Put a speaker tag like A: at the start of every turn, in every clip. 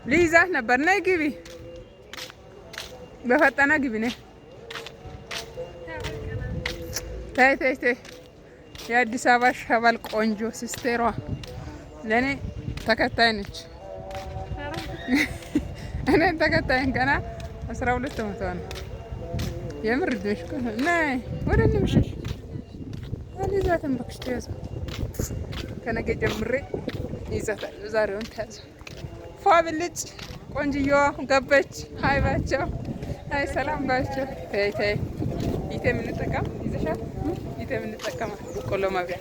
A: ሊይዛት ነበር። ነይ ግቢ፣ በፈጠነ ግቢ። ነይ፣ ተይ ተይ ተይ። የአዲስ አበባ ሸበል ቆንጆ sister ሯ ለእኔ ተከታይ ነች። እኔን ተከታይን ገና 12 ዓመቷ ነው። የምር እድሜሽ እኮ ነይ ወደ እንምሽሽ አልይዛትም። እባክሽ ተያዙ። ከነገ ጀምሬ ይዛታለሁ። ዛሬውን ተያዙ። ፏ ብልጭ ቆንጅየዋ ገበች። Hi ባቸው፣ hi ሰላም ባቸው። ተይ ተይ፣ ይቴ የምንጠቀም ይዘሻል። ይቴ የምንጠቀም በቆሎ መብያ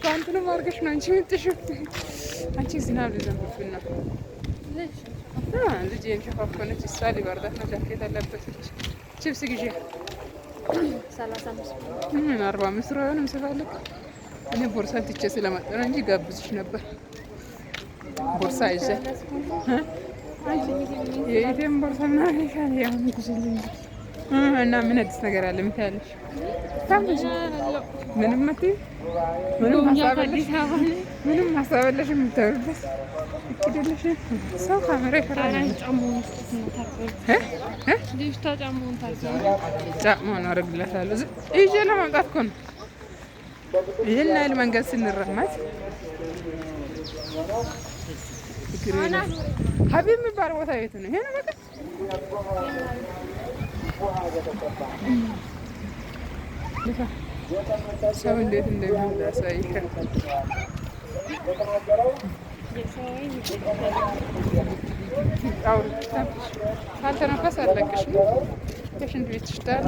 A: ጓንቱንም አድርገሽ ነው አንቺ የምጥሽው። አንቺ ዝናብ ሊዘንብብን ነው። ልጄን ሸፋፈነች። እሷ ሊበርዳት ነው። ጃኬት አለበሰች። ቺፕስ ግዢ ምን 45 ብር አይሆንም ስፈልግ እኔ ቦርሳ ትቼ ስለመጣሁ ነው እንጂ ጋብዝሽ ነበር። ቦርሳ ይዤ የኢቴም ቦርሳ ምናምን ይሻል ያሁን ግዢልኝ እና ምን አዲስ ነገር አለ? ምን ታያለሽ? ምንም አትይም። ምንም ሀሳብ የለሽም። ምንም ሀሳብ የለሽም። የምታወሪበት እቅድ የለሽም። ሰው ካሜራ ይፈራል። ጫማውን አደርግላታለሁ ይዤ ለማምጣት እኮ ነው። ይህን ያህል መንገድ ስንራመድ ሀቢብ የሚባል ቦታ ቤት ነው። ይሄ ነው በቃ። ሰው እንዴት እንደሚሆን ላሳይሽ። ካልተነፈስ አለቅሽም። የሽንት ቤት ሽታ አለ።